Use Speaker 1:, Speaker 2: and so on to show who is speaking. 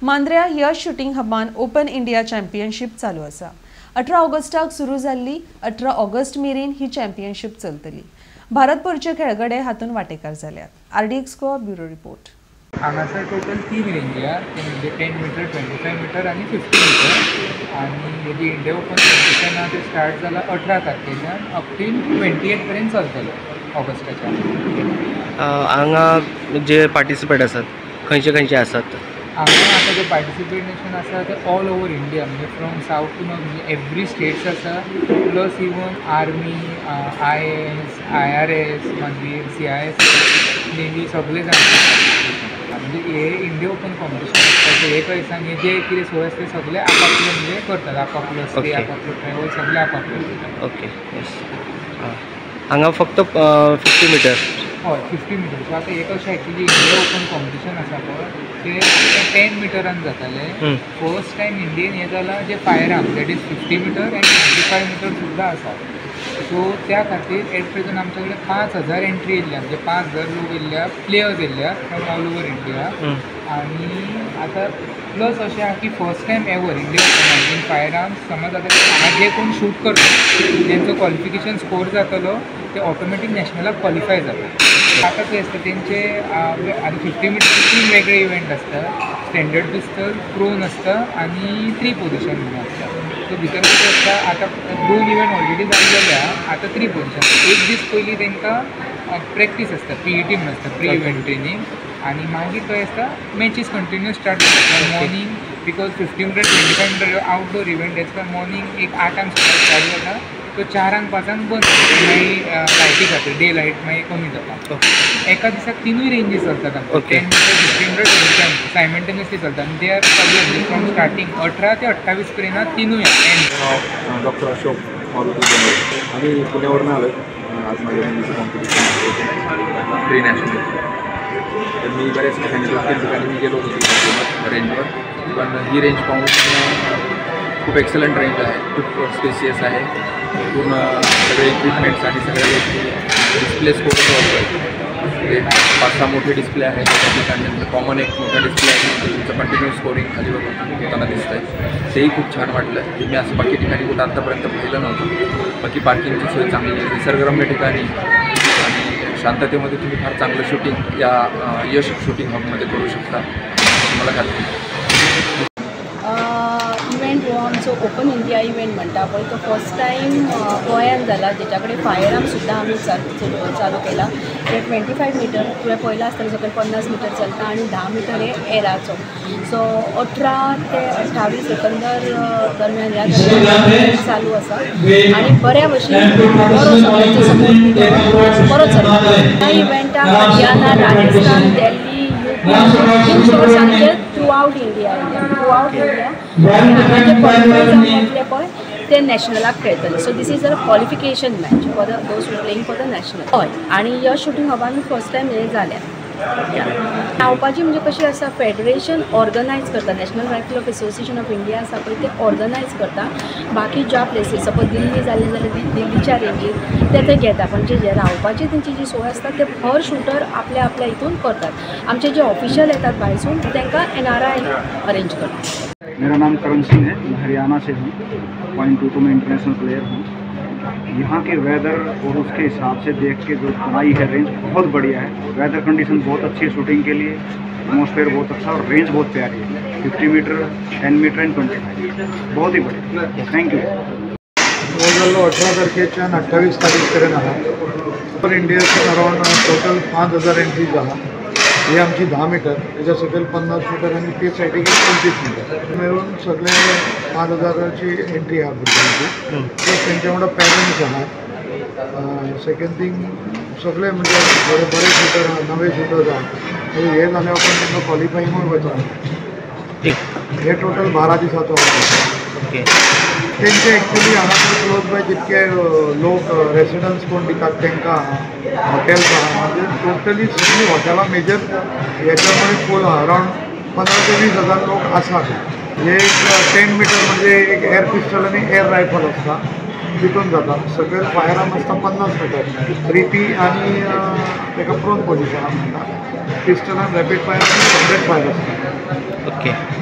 Speaker 1: मांद्र्या यश shooting हबान open India championship चालू आसा. 18 ऑगस्टाक सुरू जाल्ली 18 ऑगस्ट मेरेन ही चॅम्पियनशीप चलतली. भारतभरचे खेळगडे हातूंत वांटेकार जाल्यात. RDX Goa bureau report.
Speaker 2: हांगासर टोटल 3 रेंजी आहा, ते म्हणजे 10 मिटर, 25 मिटर आनी 50 मिटर. आनी हेजी इंडिया ओपन कॉम्पिटिशन आहा ते स्टार्ट जाला 18 तारखेच्यान अप टील 28 पर्यंत चलतलो ऑगस्टाच्या.
Speaker 3: हांगा जे पार्टिसिपेट आसात खंयचे खंयचे आसात?
Speaker 2: हांगा आतां जे पार्टिसिपेशन आसा ते ऑल ओवर इंडिया, म्हणजे फ्रॉम सावथ टू नॉर्थ, म्हणजे एवरी स्टेट्स आसा, plus even army, IAS, IRS, मागीर CIS, navy, सगळे जाण. म्हणजे हे इंडिया ओपन कॉम्पिटिशन आसता, सो हे दिसांनी हे जे कितें सोय आसता ते सगळे आपापले म्हणजे करतात, आपापलो स्टे, आपापलो ट्रॅवल, सगळे आपापले करतात.
Speaker 3: ओके, येस. हांगा फक्त 50 मिटर?
Speaker 2: हय, 50 मिटर. सो आतां हे कशें एक्चुली इंडिया ओपन कॉम्पिटिशन आसा पळय ते 10 मिटरान जाताले. फर्स्ट टायम इंडियन हें जालां जे fire arm, that is 50 metre and 25 metre सुद्दां आसा. सो त्या खातीर एट प्रेजंट आमच्या कडेन 5000 एंट्री येयल्ल्या, म्हणजे 5000 लोक येयल्ल्या, प्लेयर्स येयल्ल्या फ्रॉम ऑल ओवर इंडिया. आनी आतां प्लस अशें आहा की फर्स्ट टायम एवर इंडिया ओपनान इन फायर आर्म्स समज आतां हांगा जे कोण शूट करता तेंचो क्वॉलिफिकेशन स्कोर जातलो, ते ऑटोमॅटीक नॅशनलाक क्वॉलिफाय जाता. आतां कितें आसता तेंचे आतां 50 मिटर 3 वेगळे इव्हेंट आसता, स्टँडर्ड पिस्टल, प्रोन आसता आनी 3 पोजिशन म्हणून आसता. सो भितर कितें आसता आतां 2 इव्हेंट ऑलरेडी जाल्लेले आहा, आतां 3 पोजिशन. एक दीस पयलीं तांकां प्रॅक्टीस आसता, PET म्हणून आसता, प्री इव्हेंट ट्रेनींग. आनी मागीर खंय आसता मॅचीस कंटिन्यूस स्टार्ट जाता morning, because 50 metre 25 metre outdoor event, that's why morning एक 8 स्टार्ट जाता, तो 4 5 बंद जाता, मागीर लायटी खातीर डे लायट मागीर कमी जाता. एका दिसाक 3 रेंजी चलतात आमकां, 10 मिटर, 50 मिटर, 25 मिटर सायमल्टेनियसली चलता. आनी they are सगळे फ्रॉम स्टार्टींग 18 ते 28 पर्यंत 3.
Speaker 4: डॉक्टर अशोक मारुती बनवडे. आम्ही पुण्यावरून आलो. आज माझ्या मुलीचं कॉम्पिटिशन प्री नॅशनल. तर मी बऱ्याच ठिकाणी 2-3 ठिकाणी मी गेलो होतो रेंजवर, पण ही रेंज पाहून खूप एक्सलंट रेंज आहे, खूप स्पेसियस आहे, पूर्ण सगळे इक्विपमेंट्स आणि सगळ्या गोष्टी डिस्प्ले स्कोर म्हणजे 5-6 मोठे डिस्प्ले आहेत त्या ठिकाणी, कॉमन एक मोठा डिस्प्ले आहे, तुमचं कंटिन्यू स्कोरिंग खाली होताना दिसतं आहे, तेही खूप छान वाटलं. मी असं बाकी ठिकाणी कुठं आत्तापर्यंत पाहिलं नव्हतं. बाकी पार्किंगची सोय चांगली आहे, निसर्गरम्य ठिकाणी आणि शांततेमध्ये तुम्ही फार चांगलं शूटिंग या यश शूटिंग हबमध्ये करू शकता, मला खात्री.
Speaker 5: इव्हेंट हो आमचो ओपन इंडिया इव्हेंट म्हणटा पळय तो फर्स्ट टायम गोंयान जाला, जेच्या कडेन फायर आर्म सुद्दां आमी चालू केला. ते 25 मिटर तुवें पळयलां आसतलें, सकयल 50 मिटर चलता आनी 10 मिटर हे एराचो. सो 18 ते 28 एकंदर दरम्यान ह्या दरम्यान चालू आसा आनी बऱ्या भशेन बरो सगळ्यांचो सपोर्ट बरो चलता. ह्या इव्हेंटाक हरियाणा, राजस्थान, दिल्ली, इन शॉर्ट सामके थ्रू आवट इंडिया, जे क्वॉलिफाय जावन येतले पळय ते नॅशनलाक खेळटले. So this is a qualification match for the those who playing for the national. हय, आनी यश शूटिंग हबान फर्स्ट टायम हें जालें. रावपाची म्हणजे कशी आसा, फेडरेशन ऑर्गनायज करता, national rifle of association of India आसा पळय ते ऑर्गनायज करता. बाकी ज्या प्लेसीस सपोज दिल्ली जाली जाल्यार दिल्लीच्या रेंजीर ते ते घेता, पण जे रावपाची तेंची जी सोय आसता ते हर शूटर आपल्या आपल्या हितून करतात. आमचे जे ऑफिशियल येतात भायसून तांकां NRI arrange करता.
Speaker 6: मेरा नाम करण सिंह है, मैं हरियाणा से हूँ. 0.22 में इंटरनेशनल प्लेयर हूँ. यहाँ के वेदर और उसके हिसाब से देख के जो बनाई है रेंज बहुत बढ़िया है. वेदर कंडीशन बहुत अच्छी है शूटिंग के लिए, एटमोसफेयर बहुत अच्छा और रेंज बहुत प्यारी है. 50 मीटर, 10 मीटर एंड 25, बहुत ही बढ़िया. Thank you.
Speaker 7: हो जाल्लो 18 तारखेच्यान 28 तारीख पर्यंत आहा. ऑल इंडियाच्यान अरावंड टोटल 5000 एंट्रीज आहा. ही आमची 10 मिटर, तेच्या सकयल 50 मिटर आनी ते सायडीक 25 मिटर मेळून सगळे 5000ची एंट्री आहा भुरग्यांची. प्लस तेंच्या वांगडा पेरंट्स आहा. सेकंड थींग सगळे म्हणजे बरे बरे शूटर आहा, नवे शूटर्स आहा. हे जाल्या उपरांत तांकां क्वॉलिफायिंगूय वता. हे टोटल 12 दिसाचो आहा. तेंचे एक्चुली हांगासर क्लोज बाय जितके लोक रेसिडन्स कोण दितात तांकां आहा, हॉटेल्स आहा, म्हणजे टोटली सगळीं हॉटेलां मेजर हेच्या फूल आहा. अरावंड 15 ते 20 हजार लोक आसात. हे एक 10 मिटर म्हणजे एक एअर पिस्टल आनी एअर रायफल आसता तितून जाता. सकयल फायर आर्म आसता 50 मिटर, 3P आनी ताका प्रोन पोजिशनान म्हणटा. पिस्टलान रॅपीड फायर 100 फायर आसता.
Speaker 3: ओके.